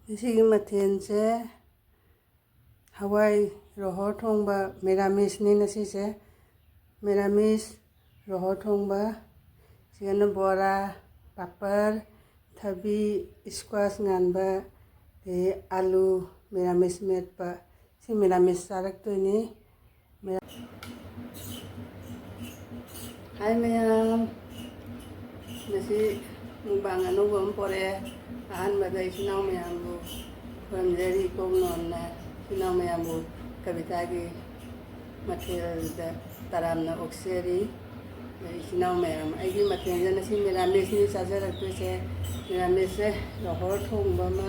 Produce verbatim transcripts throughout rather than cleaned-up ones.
ꯉꯁꯤꯒꯤ ꯃꯊꯦꯜꯁꯦ ꯍꯋꯥꯏ ꯔꯣꯍꯣꯔ ꯊꯣꯡꯕ, ꯃꯦꯔꯥꯃꯤꯁꯅꯤ ꯉꯁꯤꯁꯦ꯫ ꯃꯦꯔꯥꯃꯤꯁ ꯔꯣꯍꯣꯔ ꯊꯣꯡꯕ, ꯁꯤꯒꯅ ꯕꯣꯔꯥ, ꯄꯥꯄꯔ, ꯊꯕꯤ, ꯏꯁꯀ꯭ꯋꯥꯁ ꯉꯥꯟꯕ, ꯑꯗꯩ ꯑꯥꯂꯨ, ꯃꯦꯔꯥꯃꯤꯁ ꯃꯦꯠꯄ꯫ ꯁꯤ ꯃꯦꯔꯥꯃꯤꯁ ꯆꯥꯔꯛꯇꯣꯏꯅꯤ꯫ ꯃꯌꯥꯝ꯫ ꯍꯥꯏ ꯃꯌꯥꯝ, ꯉꯁꯤ ꯃꯨꯛꯕꯥꯡ ꯑꯅꯧꯕ ꯑꯃ ꯄꯣꯔꯛꯑꯦ꯫ ꯑꯍꯥꯟꯕꯗ ꯏꯆꯤꯟ ꯏꯅꯥꯎ ꯃꯌꯥꯝꯕꯨ ꯈꯨꯔꯨꯝꯖꯔꯤ, ꯏꯀꯣꯛ ꯅꯣꯟꯅ ꯏꯆꯤꯟ ꯏꯅꯥꯎ ꯃꯌꯥꯝꯕꯨ ꯀꯕꯤꯇꯥꯒꯤ ꯃꯊꯦꯜꯗ ꯇꯔꯥꯝꯅ ꯑꯣꯛꯆꯔꯤ꯫ ꯑꯗꯩ ꯏꯆꯤꯟ ꯏꯅꯥꯎ ꯃꯌꯥꯝ, ꯑꯩꯒꯤ ꯃꯊꯦꯜꯁꯦ ꯉꯁꯤ ꯃꯦꯔꯥꯃꯤꯁꯅꯤ ꯆꯥꯖꯔꯛꯇꯣꯏꯁꯦ꯫ ꯃꯦꯔꯥꯃꯤꯁꯁꯦ ꯔꯣꯍꯣꯔ ꯊꯣꯡꯕ ꯑꯃ,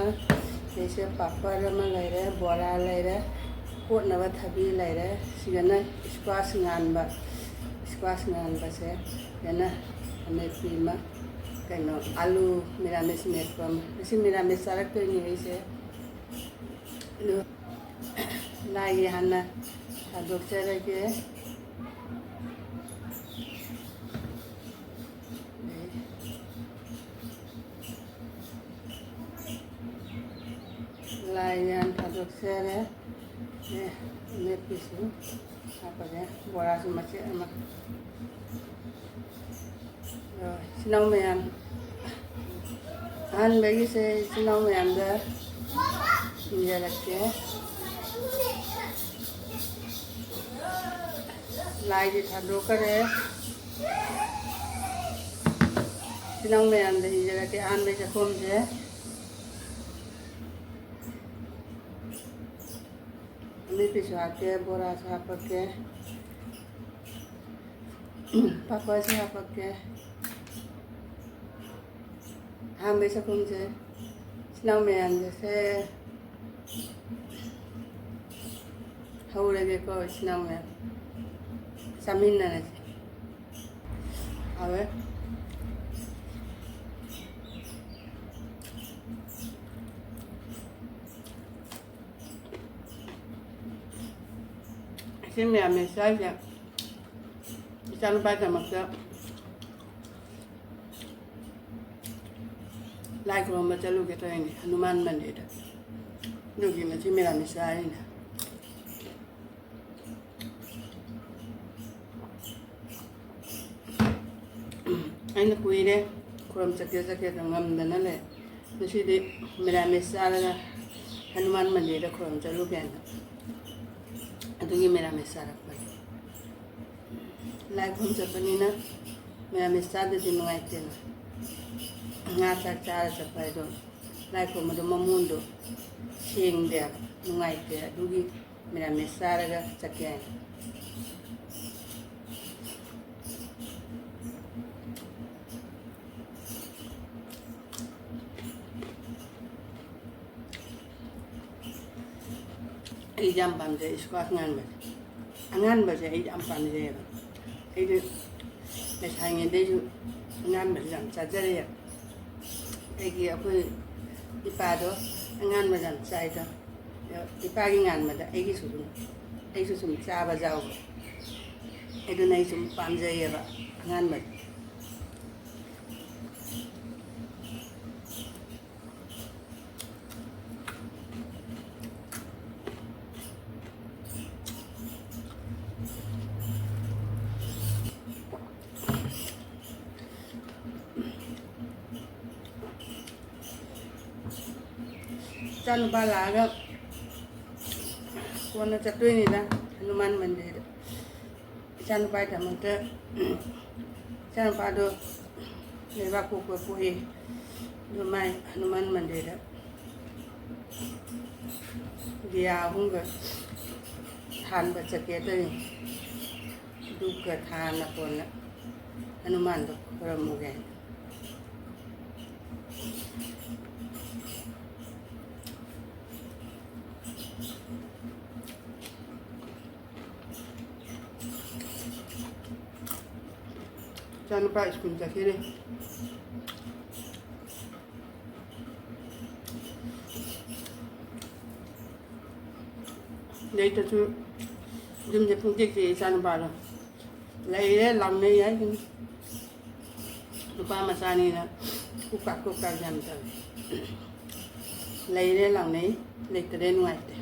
ꯑꯗꯩꯁꯦ ꯄꯥꯄꯔ ꯑꯃ ꯂꯩꯔꯦ, ꯕꯣꯔꯥ ꯂꯩꯔꯦ, ꯀꯣꯠꯅꯕ ꯊꯕꯤ ꯂꯩꯔꯦ, ꯁꯤꯒꯅ ꯏꯁꯀ꯭ꯋꯥꯁ ꯉꯥꯟꯕ, ꯏꯁꯀ꯭ꯋꯥꯁ ꯉꯥꯟꯕꯁꯦ ꯁꯤꯒꯅ ꯑꯃꯦꯠꯄꯤ ꯑꯃ, ꯀꯩꯅꯣ, ꯑꯥꯂꯨ ꯃꯦꯔꯥꯃꯤꯁ ꯃꯦꯠꯄ ꯑꯃ꯫ ꯉꯁꯤ ꯃꯦꯔꯥꯃꯤꯁ ꯆꯥꯔꯛꯇꯣꯏꯅꯤ ꯑꯩꯁꯦ꯫ ꯑꯗꯨ ꯂꯥꯏꯒꯤ ꯍꯥꯟꯅ ꯊꯥꯗꯣꯛꯆꯔꯒꯦ꯫ ꯂꯥꯏꯒꯤ ꯍꯥꯟꯅ ꯊꯥꯗꯣꯛꯆꯔꯦ꯫ ꯑꯦ, ꯑꯃꯦꯠꯄꯤꯁꯨ ꯍꯥꯞꯄꯒꯦ, ꯕꯣꯔꯥꯁꯨ ꯃꯆꯦꯠ ꯑꯃ꯫ ꯑꯗꯣ ꯏꯆꯤꯟ ꯏꯅꯥꯎ ꯃꯌꯥꯝ, ꯑꯍꯥꯟꯕꯒꯤꯁꯦ ꯏꯆꯤꯟ ꯏꯅꯥꯎ ꯃꯌꯥꯝꯗ ꯏꯟꯖꯔꯛꯀꯦ꯫ ꯂꯥꯏꯗꯤ ꯊꯥꯗꯣꯛꯈꯔꯦ꯫ ꯏꯆꯤꯟ ꯏꯅꯥꯎ ꯃꯌꯥꯝꯗ ꯏꯟꯖꯔꯛꯀꯦ ꯑꯍꯥꯟꯕꯒꯤ ꯆꯥꯛꯈꯨꯝꯁꯦ꯫ ꯑꯃꯦꯠꯄꯤꯁꯨ ꯍꯥꯞꯀꯦ, ꯕꯣꯔꯥꯁꯨ ꯍꯥꯞꯄꯛꯀꯦ, ꯄꯥꯄꯔꯁꯨ ꯍꯥꯞꯄꯛꯀꯦ꯫ ꯑꯍꯥꯟꯕꯒꯤ ꯆꯥꯛꯈꯨꯝꯁꯦ ꯏꯆꯤꯟ ꯏꯅꯥꯎ ꯃꯌꯥꯝꯗꯁꯦ ꯍꯧꯔꯒꯦꯀꯣ, ꯏꯆꯤꯟ ꯏꯅꯥꯎ ꯃꯌꯥꯝ ꯆꯥꯃꯤꯟꯅꯔꯁꯦ꯫ ꯍꯥꯎꯋꯦ꯫ ꯁꯤ ꯃꯌꯥꯝꯅ ꯆꯥꯔꯤꯁꯦ ꯏꯆꯥꯅꯨꯄꯥꯒꯤꯗꯃꯛꯇ ꯂꯥꯏ ꯈꯨꯔꯨꯝꯕ ꯆꯠꯂꯨꯒꯦ ꯇꯧꯔꯤꯅꯦ ꯍꯅꯨꯃꯥꯟ ꯃꯟꯗꯤꯔꯗ꯫ ꯑꯗꯨꯒꯤ ꯉꯁꯤ ꯃꯤꯔꯥꯃꯤꯁ ꯆꯥꯔꯤꯅꯦ꯫ ꯑꯩꯅ ꯀꯨꯏꯔꯦ ꯈꯨꯔꯨꯝ ꯆꯠꯀꯦ ꯆꯠꯀꯦꯗ ꯉꯝꯗꯅ ꯂꯩ꯫ ꯉꯁꯤꯗꯤ ꯃꯤꯔꯥꯃꯤꯁ ꯆꯥꯔꯒ ꯍꯅꯨꯃꯥꯟ ꯃꯟꯗꯤꯔꯗ ꯈꯨꯔꯨꯝ ꯆꯠꯂꯨꯒꯦꯅ꯫ ꯑꯗꯨꯒꯤ ꯃꯤꯔꯥꯃꯤꯁ ꯆꯥꯔꯛꯄꯅꯤ꯫ ꯂꯥꯏ ꯈꯨꯔꯨꯝ ꯆꯠꯄꯅꯤꯅ ꯃꯤꯔꯥꯃꯤꯁ ꯆꯥꯗꯗꯤ ꯅꯨꯡꯉꯥꯏꯇꯦꯅ꯫ ꯉꯥ ꯆꯥꯛ ꯆꯥꯔ ꯆꯠꯄ ꯍꯥꯏꯗꯣ ꯂꯥꯏ ꯈꯨꯔꯨꯝꯕꯗꯣ ꯃꯃꯣꯟꯗꯣ ꯁꯦꯡꯗꯦꯕ, ꯅꯨꯡꯉꯥꯏꯇꯦ꯫ ꯑꯗꯨꯒꯤ ꯃꯤꯔꯥꯃꯤꯁ ꯆꯥꯔꯒ ꯆꯠꯀꯦ ꯍꯥꯏꯅ꯫ ꯑꯩ ꯌꯥꯝ ꯄꯥꯝꯖꯩ ꯏꯁꯀ꯭ꯋꯥꯁ ꯉꯥꯟꯕꯁꯦ꯫ ꯑꯉꯥꯟꯕꯁꯦ ꯑꯩ ꯌꯥꯝ ꯄꯥꯝꯖꯩꯌꯦꯕ꯫ ꯑꯩꯗꯤ ꯂꯩꯁꯥꯔꯤꯉꯩꯗꯩꯁꯨ ꯑꯉꯥꯟꯕꯁꯦ ꯌꯥꯝ ꯆꯥꯖꯔꯛꯑꯦꯕ꯫ ꯑꯩꯒꯤ, ꯑꯩꯈꯣꯏ ꯏꯄꯥꯗꯣ ꯑꯉꯥꯟꯕ ꯌꯥꯝ ꯆꯥꯏꯗ꯫ ꯏꯄꯥꯒꯤ ꯉꯥꯟꯕꯗ ꯑꯩꯒꯤꯁꯨ ꯑꯗꯨꯝ, ꯑꯩꯁꯨ ꯁꯨꯝ ꯆꯥꯕ ꯌꯥꯎꯕ꯫ ꯑꯗꯨꯅ ꯑꯩ ꯁꯨꯝ ꯄꯥꯝꯖꯩꯌꯦꯕ ꯑꯉꯥꯟꯕꯁꯦ꯫ ꯏꯆꯥꯅꯨꯄꯥ ꯂꯥꯛꯑꯒ ꯀꯣꯟꯅ ꯆꯠꯇꯣꯏꯅꯤꯗ ꯍꯅꯨꯃꯥꯟ ꯃꯟꯗꯤꯔꯗ꯫ ꯏꯆꯥꯅꯨꯄꯥꯒꯤꯗꯃꯛꯇ, ꯏꯆꯥꯅꯨꯄꯥꯗꯣ ꯂꯩꯕꯥꯛ ꯄꯣꯛꯄ ꯄꯣꯛꯏ꯫ ꯑꯗꯨ ꯃꯥꯏ ꯍꯅꯨꯃꯥꯟ ꯃꯟꯗꯤꯔꯗ ꯗꯤꯌꯥ ꯑꯍꯨꯝꯒ ꯊꯥꯟꯕ ꯆꯠꯀꯦ ꯇꯧꯔꯤ꯫ ꯙꯨꯞꯀ ꯊꯥꯅ ꯀꯣꯟꯅ ꯍꯅꯨꯃꯥꯟꯗꯣ ꯈꯨꯔꯨꯝꯃꯨꯒꯦ꯫ ꯏꯆꯥꯅꯨꯄꯥ ꯁ꯭ꯀꯨꯜ ꯆꯠꯈꯤꯔꯦ꯫ ꯂꯩꯇꯁꯨ ꯌꯨꯝꯁꯦ ꯄꯨꯡꯇꯦꯛ ꯇꯦꯛꯑꯦ ꯏꯆꯥꯅꯨꯄꯥꯗꯣ꯫ ꯂꯩꯔꯦ ꯂꯥꯎꯅꯩ ꯍꯥꯏꯁꯤꯅꯤ꯫ ꯅꯨꯄꯥ ꯃꯆꯥꯅꯤꯅ ꯀꯨꯀꯥꯛ ꯀꯨꯀꯥꯛ ꯌꯥꯝ ꯇꯧꯏ꯫ ꯂꯩꯔꯦ ꯂꯥꯎꯅꯩ, ꯂꯩꯇꯔꯦ ꯅꯨꯡꯉꯥꯏꯇꯦ꯫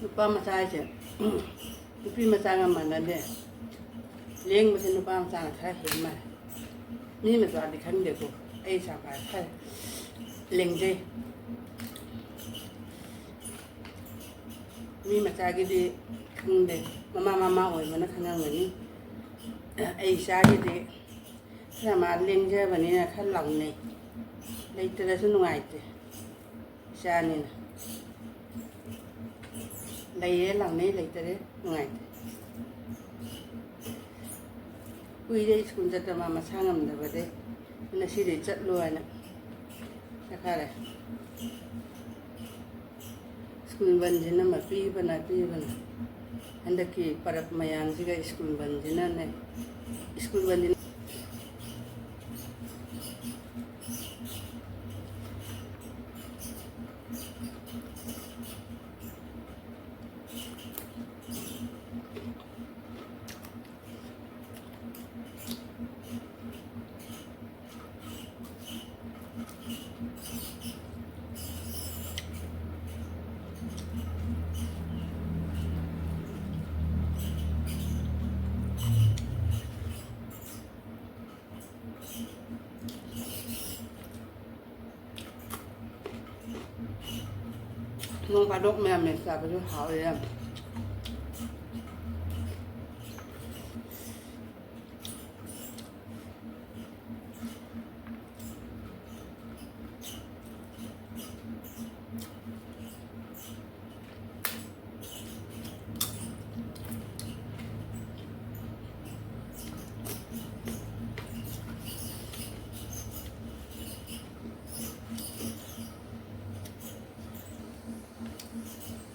ꯅꯨꯄꯥ ꯃꯆꯥ ꯍꯥꯏꯁꯦ ꯅꯨꯄꯤ ꯃꯆꯥꯒ ꯃꯥꯟꯅꯗꯦ꯫ ꯂꯦꯡꯕꯁꯦ ꯅꯨꯄꯥ ꯃꯆꯥꯅ ꯈꯔ ꯍꯦꯟ ꯃꯥꯜꯂꯦ꯫ ꯃꯤ ꯃꯆꯥꯗꯤ ꯈꯪꯗꯦꯀꯣ, ꯑꯩ ꯏꯆꯥꯄꯥ ꯈꯔ ꯂꯦꯡꯖꯩ꯫ ꯃꯤ ꯃꯆꯥꯒꯤꯗꯤ ꯈꯪꯗꯦ, ꯃꯃꯥ ꯃꯃꯥ ꯑꯣꯏꯕꯅ ꯈꯪꯉꯝꯒꯅꯤ꯫ ꯑꯩ ꯏꯆꯥꯒꯤꯗꯤ ꯈꯔ ꯃꯥ ꯂꯦꯡꯖꯕꯅꯤꯅ ꯈꯔ ꯂꯥꯎꯅꯩ, ꯂꯩꯇ꯭ꯔꯁꯨ ꯅꯨꯡꯉꯥꯏꯇꯦ꯫ ꯏꯆꯥꯅꯤꯅ ꯂꯩꯔꯦ ꯂꯥꯎꯅꯩ, ꯂꯩꯇꯔꯦ ꯅꯨꯡꯉꯥꯏꯇꯦ꯫ ꯀꯨꯏꯔꯦ ꯁ꯭ꯀꯨꯜ ꯆꯠꯇꯕ, ꯃꯥ ꯃꯁꯥ ꯉꯝꯗꯕꯗꯩ ꯉꯁꯤꯗꯤ ꯆꯠꯂꯣ ꯍꯥꯏꯅ ꯆꯠꯈꯔꯦ꯫ ꯁ꯭ꯀꯨꯜ ꯕꯟꯁꯤꯅ ꯃꯄꯤꯕꯅ ꯄꯤꯕꯅ, ꯍꯟꯗꯛꯀꯤ ꯄꯔꯕ ꯃꯌꯥꯝꯁꯤꯒ ꯁ꯭ꯀꯨꯜ ꯕꯟꯁꯤꯅꯅꯦ, ꯁ꯭ꯀꯨꯜ ꯕꯟꯁꯤꯅ ꯅꯣꯡ ꯐꯥꯗꯣꯛ ꯃꯌꯥꯝ ꯃꯦꯟ ꯆꯥꯕꯁꯨ ꯍꯥꯎꯋꯦ ꯌꯥꯝ꯫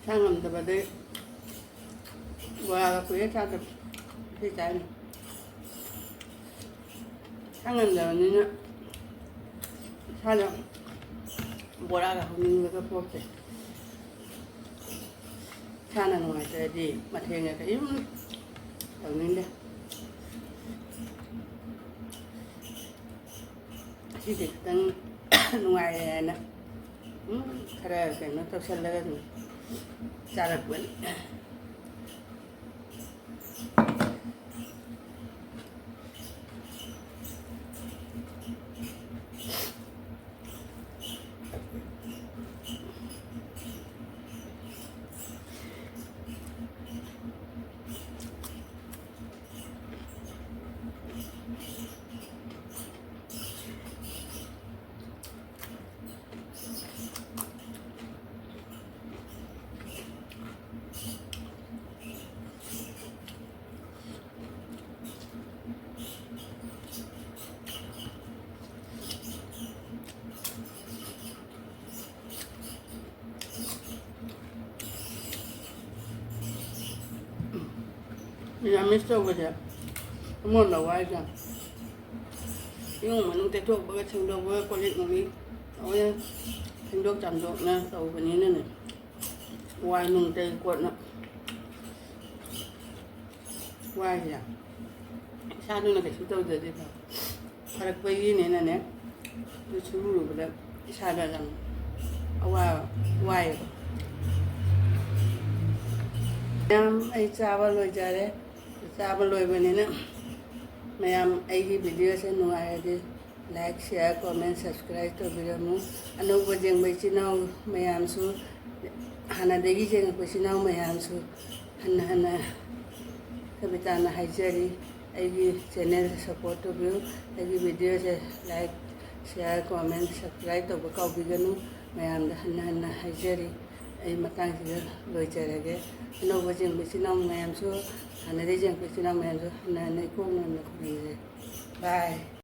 ꯁꯥ ꯉꯝꯗꯕꯗꯩ ꯕꯣꯔꯥꯒ ꯀꯨꯏꯔꯦ ꯆꯥꯗꯕ꯫ ꯁꯤ ꯆꯥꯏꯅꯤ꯫ ꯁꯥ ꯉꯝꯗꯕꯅꯤꯅ ꯏꯁꯥꯗ ꯕꯣꯔꯥꯒ ꯍꯧꯅꯤꯡꯕꯒ ꯄꯣꯛꯇꯦ꯫ ꯏꯁꯥꯅ ꯅꯨꯡꯉꯥꯏꯇ꯭ꯔꯗꯤ ꯃꯊꯦꯜꯒ ꯀꯔꯤꯝ ꯇꯧꯅꯤꯡꯗꯦ꯫ ꯉꯁꯤꯗꯤ ꯈꯤꯇꯪ ꯅꯨꯡꯉꯥꯏꯔꯦ ꯍꯥꯏꯅ, ꯎꯝ, ꯈꯔ ꯀꯩꯅꯣ ꯇꯧꯁꯜꯂꯒ ꯑꯗꯨꯝ ꯆꯥꯔꯛꯄꯅꯤ꯫ ꯃꯤꯔꯥꯃꯤꯁ ꯇꯧꯕꯁꯦ ꯑꯃꯔꯣꯝꯗ ꯋꯥꯏꯗ꯫ ꯏꯃꯨꯡ ꯃꯅꯨꯡ ꯇꯩꯊꯣꯛꯄꯒ ꯁꯦꯡꯗꯣꯛꯄꯒ ꯀꯣꯜ ꯂꯤꯛ ꯅꯨꯡꯂꯤꯛ ꯂꯣꯏꯅ ꯐꯦꯡꯗꯣꯛ ꯆꯥꯝꯊꯣꯛꯅ ꯇꯧꯕꯅꯤꯅꯅꯦ, ꯋꯥꯏ ꯅꯨꯡ ꯇꯩ ꯈꯣꯠꯅ ꯋꯥꯏꯁꯦ ꯏꯁꯥꯗꯨꯅ ꯀꯩꯁꯨ ꯇꯧꯗ꯭ꯔꯗꯤ ꯐꯕ꯫ ꯐꯔꯛꯄꯒꯤꯅꯦꯅꯅꯦ, ꯑꯗꯨ ꯁꯨꯔꯨꯕꯗ ꯏꯁꯥꯗ ꯌꯥꯝ ꯑꯋꯥꯕ, ꯋꯥꯏꯌꯦꯕ꯫ ꯃꯌꯥꯝ, ꯑꯩ ꯆꯥꯕ ꯂꯣꯏꯖꯔꯦ꯫ ꯆꯥꯕ ꯂꯣꯏꯕꯅꯤꯅ ꯃꯌꯥꯝ ꯑꯩꯒꯤ videoꯁꯦ ꯅꯨꯡꯉꯥꯏꯔꯗꯤ like, share, comment, subscribe ꯇꯧꯕꯤꯔꯝꯃꯨ꯫ ꯑꯅꯧꯕ ꯌꯦꯡꯕ ꯏꯆꯤꯟ ꯏꯅꯥꯎ ꯃꯌꯥꯝꯁꯨ, ꯍꯥꯟꯅꯗꯒꯤ ꯌꯦꯡꯉꯛꯄ ꯏꯆꯤꯟ ꯏꯅꯥꯎ ꯃꯌꯥꯝꯁꯨ ꯍꯟꯅ ꯍꯟꯅ ꯀꯕꯤꯇꯥꯅ ꯍꯥꯏꯖꯔꯤ, ꯑꯩꯒꯤ channel support ꯇꯧꯕꯤꯌꯨ꯫ ꯑꯩꯒꯤ videoꯁꯦ like, share, comment, subscribe ꯇꯧꯕ ꯀꯥꯎꯕꯤꯒꯅꯨ꯫ ꯃꯌꯥꯝꯗ ꯍꯟꯅ ꯍꯟꯅ ꯍꯥꯏꯖꯔꯤ꯫ ꯑꯩ ꯃꯇꯥꯡꯁꯤꯗ ꯂꯣꯏꯖꯔꯒꯦ꯫ ꯑꯅꯧꯕ ꯌꯦꯡꯕ ꯏꯆꯤꯟ ꯏꯅꯥꯎ ꯃꯌꯥꯝꯁꯨ, ꯍꯥꯟꯅꯗꯒꯤ ꯌꯦꯡꯉꯛꯄ ꯏꯆꯤꯟ ꯏꯅꯥꯎ ꯃꯌꯥꯝꯁꯨ ꯍꯟꯅ ꯍꯟꯅ ꯏꯀꯣꯛ ꯅꯣꯟꯅ ꯈꯨꯔꯨꯝꯖꯔꯤ꯫ Bye꯫